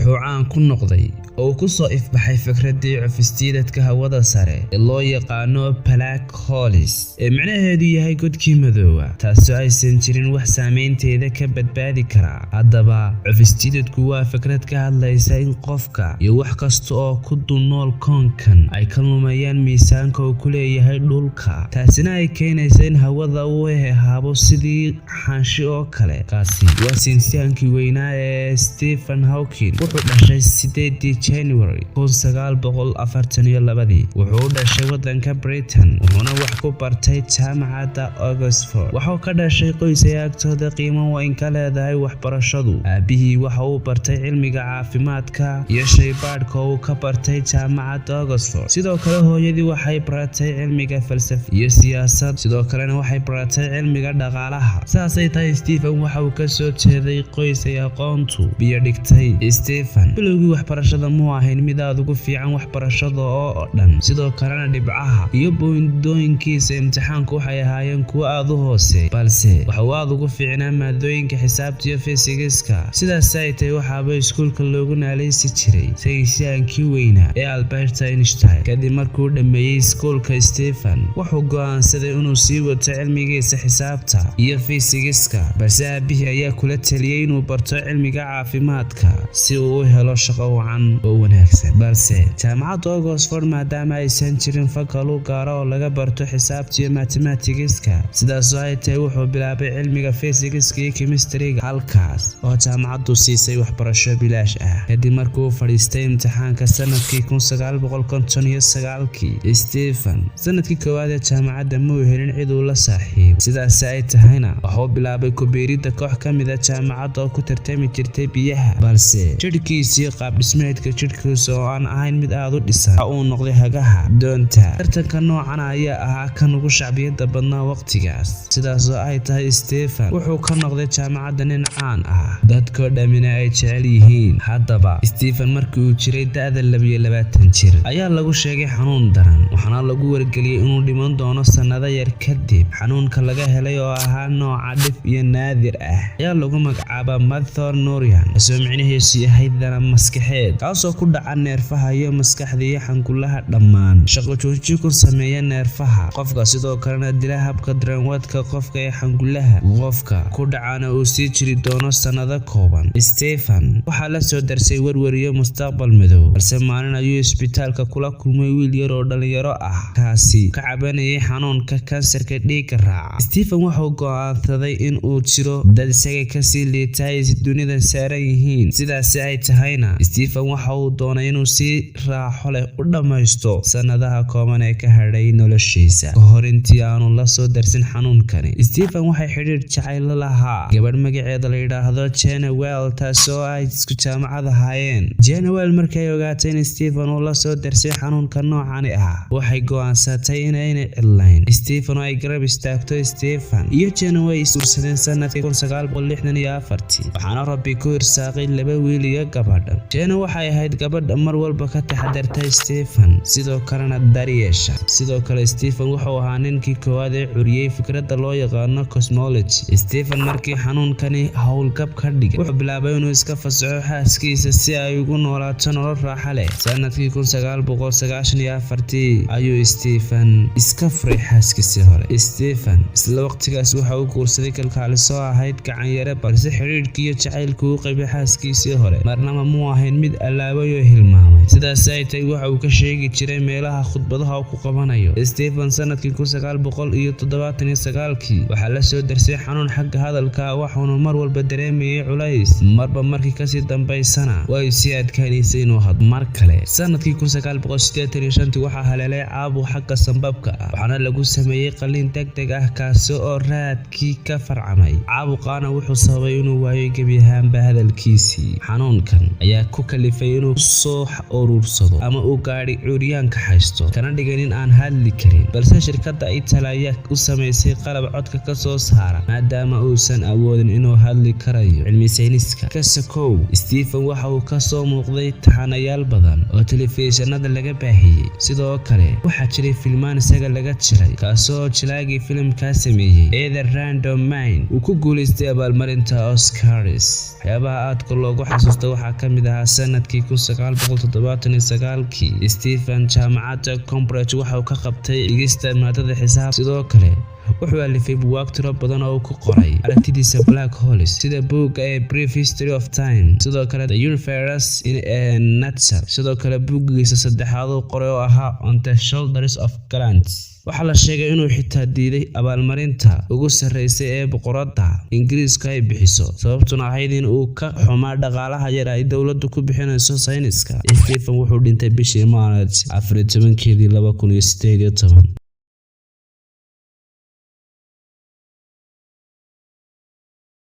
Wuxuu caan ku noqday oo uu ku soo ifbaxay fikraddii cufisjiidadka hawada sare ee loo yaqaano black holes, ee micnaheedu yahay godkii madoowa, taasoo aysan jirin wax saameynteeda ka badbaadi karaa. Haddaba, cufisjiidadku waa fikrad ka hadlaysa in qofka iyo wax kasta oo ku dul nool koonkan ay ka lumayaan miisaanka uu ku leeyahay dhulka, taasina ay keenaysa in hawada uu hehaabo sidii xanshi oo kale. Kaasi waa saynisyahankii weynaa ee Stephen Hawking. Wuxuu dhashay 8-dii January 1942. Wuxuu u dhashay waddanka Britain, wuxuuna wax ku bartay Jaamacadda Oxford. Waxuu ka dhashay qoys ay agtooda qiimo weyn ka leedahay waxbarashadu. Aabihii waxa uu bartay cilmiga caafimaadka iyo shaybaadhka oo uu ka bartay Jaamacadda Oxford. Sidoo kale hooyadii waxay baratay cilmiga falsafa iyo siyaasad, sidoo kalena waxay baratay cilmiga dhaqaalaha. Saasay tahay, Stephen waxa uu ka soo jeeday qoys ay aqoontu biyo dhigtay. Stephen bilowgii waxbarashada muu ahayn mid aad ugu fiican waxbarashada oo dhan, sidoo kalena dhibcaha iyo buundooyinkiisa imtixaanku waxay ahaayeen kuwo aad u hooseeya, balse waxa uu aad ugu fiicnaa maadooyinka xisaabta iyo fisigiska. Sidaas ay tahay, waxaaba iskuulka loogu naaleysi jiray saynisyahankii weynaa ee Albert Einstein. Kadib markuu dhammeeyey iskuulka, Stephen wuxuu go'aansaday inuu sii wato cilmigiisa xisaabta iyo fisigiska, balse aabihii ayaa kula taliyey inuu barto cilmiga caafimaadka si uu u helo shaqo wacan oo wanaagsan. Balse Jaamacadda Oxford, maadaama aysan jirin fakal u gaara oo laga barto xisaabta iyo mathematics-ka, sidaasoo ay tahay wuxuu bilaabay cilmiga fisigiska iyo chemistry-ga, halkaas oo jaamacaddu siisay waxbarasho bilaash ah. Kadib markii uu fadhiistay imtixaanka sanadkii 1959-kii, Stephen sanadkii koowaad ee jaamacadda muu helin cid uu la saaxiibo. Sidaas ay tahayna, wuxuu bilaabay ku biiridda koox ka mid ah jaamacadda oo ku tartami jirtay biyaha, balse jidhkiisii qaab dhismeedka jidhkiisa oo aan ahayn mid aad u dhisan, waxa uu noqday hagaha doonta. Tartanka noocan ayaa ahaa kan ugu shacbiyadda badnaa waqtigaas. Sidaas oo ay tahay, Stephen wuxuu ka noqday jaamacadda nin caan ah, dadkoo dhammina ay jecel yihiin. Haddaba, Stephen markii uu jiray da'da 22 jir ayaa lagu sheegay xanuun daran, waxaana lagu wargeliyey inuu dhiman doono sannado yar kadib. Xanuunka laga helay oo ahaa nooca dhif iyo naadir ah ayaa lagu magacaabaa motor neuron, kaasoo micnihiisu yahay daran maskaxeed, kaasoo ku dhaca neerfaha iyo maskaxda iyo xangulaha dhammaan, shaqo jooji ku sameeya neerfaha qofka, sidoo kalena dila habka dareenwadka qofka ee xangulaha. Qofka ku dhacana uu sii jiri doono sannado kooban. Stephen waxaa la soo darsay werwer iyo mustaqbal madow, balse maalin ayuu isbitaalka kula kulmay wiil yar oo dhalinyaro ah, kaasi ka cabanayay xanuunka kansarka dhiigga raaca. Stephen wuxuu go'aansaday in uu jiro dad isaga kasii liita ay dunida saaran yihiin. Sidaasi ay tahayna, Stephen waxa uu doonay inuu si raaxo leh u dhammaysto sannadaha kooban ee ka hadhay noloshiisa. Ka hor intii aanu la soo darsin xanuunkani, Stephen waxay xidhiir jacayl la lahaa gabadh magaceeda la yidhaahdo Jane Well, taasoo ay isku jaamacad ahaayeen. Jane Well markay ogaatay in Stephen uu la soo darsay xanuunka noocani ah, waxay go'aansatay inaynay cidlayn Stephen oo ay garab istaagto. Stephen iyo Jane way isguursadeen sanadkii 1964-tii, waxaana Rabbi ku irsaaqay laba wiil iyo gabadh. Jane waxay ahayd gabadha mar walba ka taxadarta Stephen, sidoo kalena daryeesha. Sidoo kale Stephen wuxuu ahaa ninkii koowaad ee curiyey fikradda loo yaqaano cosmology. Stephen markii xanuunkani howlgab ka dhigay, wuxuu bilaabay inuu iska fasaxo xaaskiisa si ay ugu noolaato nolol raaxa leh. Sanadkii 1994-tii ayuu Stephen iska furay xaaskiisii hore. Stephen isla waqtigaas waxa uu guursaday kalkaaliso ahayd gacanyare, balse xidhiidhkii iyo jacaylkii uu qabay xaaskiisii hore marnaba muu ahayn mid allaabay oo hilmaamay. Sidaas ay tahay, waxa uu ka sheegi jiray meelaha khudbadaha uu ku qabanayo. Stephen sanadkii 1979-kii waxaa la soo darsay xanuun xagga hadalka, waxauna mar walba dareemayay culays, marba markii kasii dambaysana way sii adkaanaysay inuu hadlo. Mar kale sanadkii 1985-tii waxaa haleelay caabuq xagga sambabka ah, waxaana lagu sameeyey qalliin degdeg ah, kaasi oo raadkii ka farcamay caabuqaana wuxuu sababay inuu waayo gebi ahaanba hadalkiisii. Xanuunkan ayaa ku kalifay inuu soo uruursado ama uu gaadhi curyaanka haysto, kana dhigay nin aan hadli karin, balse shirkadda Intel ayaa u samaysay qalab codka ka soo saara, maadaama uusan awoodin inuu hadli karayo. Cilmi sayniska ka sokow, Stephen waxa uu ka soo muuqday taxanayaal badan oo telefishinada laga baahiyey. Sidoo kale waxaa jiray filmaan isaga laga jiray, kaasoo jilaagii filimkaa sameeyey Eddie Redmayne uu ku guuleystay abaalmarinta Oscars. Waxyaabaha aadka loogu xasuusta waxaa ka mid ahaa sanadkii 1979-kii, Stephen jaamacadda Cambridge waxa uu ka qabtay dhigista maadada xisaab. Sidoo kale wuxuu alifay buugaag tiro badan oo uu ku qoray aragtidiisa black holes, sida buugga A Brief History of Time, sidoo kale The Universe in a Nutshell, sidoo kale buuggiisa saddexaad uu qoray oo ahaa On the Shoulders of Giants. Waxaa la sheegay inuu xitaa diiday abaalmarinta ugu sarreysay ee boqoradda Ingiriisku ay bixiso, sababtuna ahayd in uu ka xumaa dhaqaalaha yar ay dowladdu ku bixinayso sayniska. Stephen wuxuu dhintay bishii Maarch 14-keedii 2018.